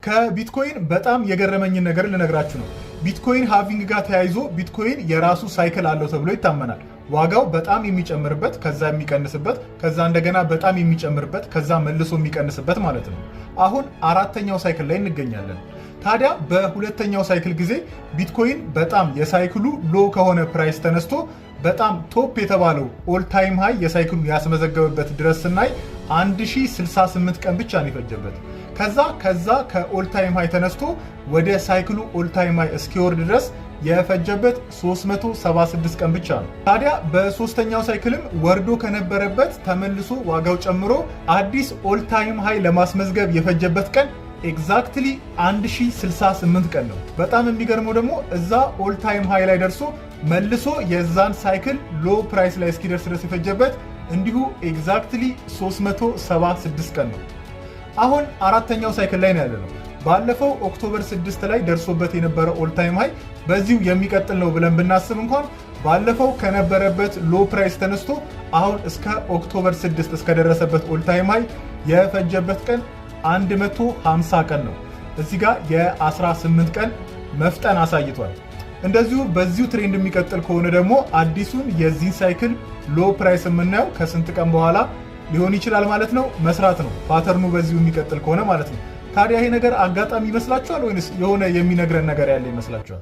ከቢትኮይን በጣም የገረመኝን ነገር ልነግራችሁ ነው። ቢትኮይን halving ጋር ተያይዞ ቢትኮይን የራሱ cycle አለው ተብሎ ይታመናል። ዋጋው በጣም የሚጨምርበት፣ ከዛ የሚቀንስበት፣ ከዛ እንደገና በጣም የሚጨምርበት፣ ከዛ መልሶ የሚቀንስበት ማለት ነው። አሁን አራተኛው cycle ላይ እንገኛለን። ታዲያ በሁለተኛው cycle ጊዜ ቢትኮይን በጣም የ cycle ኡ low ከሆነ price ተነስቶ በጣም top የተባለው all time high የ cycle ኡ ያስመዘገበበት ድረስ ስናይ 1068 ቀን ብቻ ነው የፈጀበት። ከዛ ከ all time high ተነስቶ ወደ cycle ኡ all time high እስኪወርድ ድረስ የፈጀበት 376 ቀን ብቻ ነው። ታዲያ በሶስተኛው cycle ም ወርዶ ከነበረበት ተመልሶ ዋጋው ጨምሮ አዲስ all time high ለማስመዝገብ የፈጀበት ቀን exactly 1068 ቀን ነው። በጣም የሚገርመው ደግሞ እዛ all time high ላይ ደርሶ መልሶ የዛን cycle low price ላይ እስኪደርስ ድረስ የፈጀበት እንዲሁ exactly 376 ቀን ነው። አሁን አራተኛው cycle ላይ ነው ያለነው። ባለፈው October 6 ላይ ደርሶበት የነበረ all time high በዚሁ የሚቀጥል ነው ብለን ብናስብ እንኳን ባለፈው ከነበረበት low price ተነስቶ አሁን እስከ October 6 እስከደረሰበት all time high የፈጀበት ቀን 150 ቀን ነው። እዚህ ጋር የ18 ቀን መፍጠን አሳይቷል። እንደዚሁ በዚሁ trend የሚቀጥል ከሆነ ደግሞ አዲሱን የዚህን cycle low price የምናየው ከስንት ቀን በኋላ ሊሆን ይችላል ማለት ነው? መስራት ነው። Pattern ኡ በዚሁ የሚቀጥል ከሆነ ማለት ነው። ታዲያ ይሄ ነገር አጋጣሚ ይመስላችኋል ወይንስ የሆነ የሚነግረን ነገር ያለ ይመስላችኋል?